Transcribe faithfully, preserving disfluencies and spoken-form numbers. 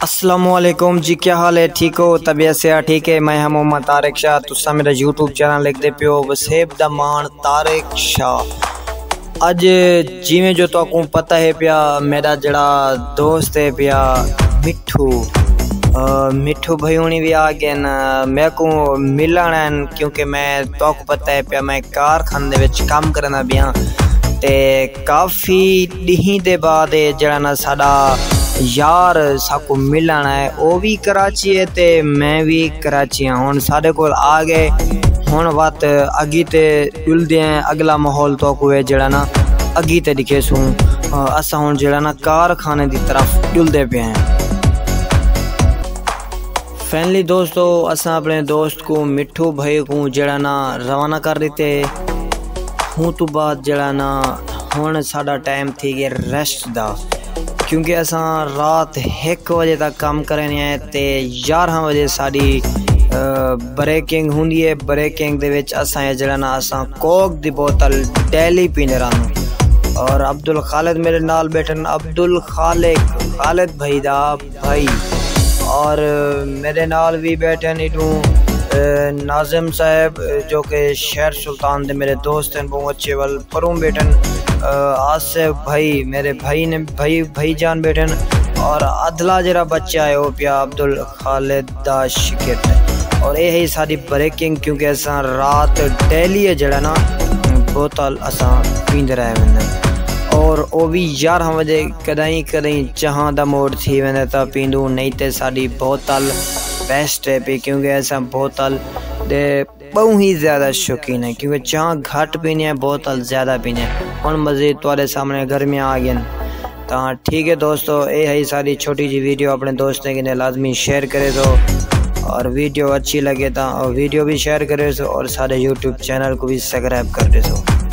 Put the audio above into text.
السلام علیکم جی، کیا حال ہے؟ ٹھیک ہو؟ طبیعت صحت ٹھیک ہے؟ میں ہاں محمد طارق شاہ، تساں میرا یوٹیوب چینل لکھدے پیو وسیب دا مان طارق شاہ۔ اڄ جیویں جو تہاکوں پتہ ہے پیا، میرا جڑا دوست ہے پیا مٹھو، آ، مٹھو بھائی ہونی بھی آ گئے نا، میرے کو ملن ہیں، کیونکہ میں تہاکوں پتہ ہے پیا میں کارخانے دے وچ کم کرنا پیا، تے کافی ݙینہہ دے بعد اے جڑا نا ساݙا یار ساکوں ملݨ آئے، او وی کراچی ہے تے میں وی کراچی ہاں۔ ہݨ ساݙے کول آ ڳئے، ہݨ وت اڳی تے ݙلدے ہیں، اڳلا ماحول تہاکوں اے جڑا نا اڳی تے ݙکھیسوں۔ اساں ہݨ جڑا نا کارخانے دی طرف ݙلدے پئے ہیں۔ فائنلی دوستو، اساں اپݨے دوست کوں، مٹھو بھائی کوں جڑا نا روانہ کر ݙتے۔ ہوں توں بعد جڑا نا ہݨ ساݙا ٹائم تھی ڳئے ریسٹ دا، کیونکہ اساں رات ہک وجے تک کم کرݨے ہیں تے یارہاں وجے ساݙی، آ، بریکنگ ہوندی ہے۔ بریکنگ دے وچ اساں اے جڑا نا اساں کوک دی بوتل ڈیلی پیندے رہندوں۔ اور عبدالخالد میرے نال ٻیٹھن، عبدالخالق، خالد بھائی دا بھائی۔ اور میرے نال وی ٻیٹھن ایݙوں، اے، ناظم صاحب، جو کہ شہر سلطان دے میرے دوست ہیں، بہوں اچھے ول پروں ٻیٹھن، اے، آصف بھائی، میرے بھائی نے، بھائی، بھائی جان ٻیٹھن۔ اور ادھلا جڑا بچہ ہے، او پیا عبدالخالد دا شکٹ ہے۔ اور اے ہے ساݙی بریکنگ، کیونکہ اساں رات ڈیلی ہے جڑا نا بوتل اساں پیندے رہ ویندے۔ اور او وی یارہاں وجے کݙاہیں کݙاہیں چاہاں دا موڈ تھی ویندے تاں پیندوں، نہیں تے ساݙی بوتل بیسٹ ہے پئی، کیونکہ اساں بوتل دے ٻہوں ہی زیادہ شوقین ہیں، کیونکہ چاہ گھٹ پینے ہیں، بوتل زیادہ پینے ہیں۔ ہݨ مزید تہاݙے سامݨے گرمیاں آ ڳئن۔ تاں ٹھیک ہے دوستو، اے ہئی ساݙی چھوٹی جی ویڈیو، اپݨے دوستیں کنے لازمی شیئر کریسو، اور ویڈیو اچھی لڳے تاں ویڈیو بھی شیئر کریسو، اور ساݙے یوٹیوب چینل کوں بھی سبسکرائب کر ݙیسو۔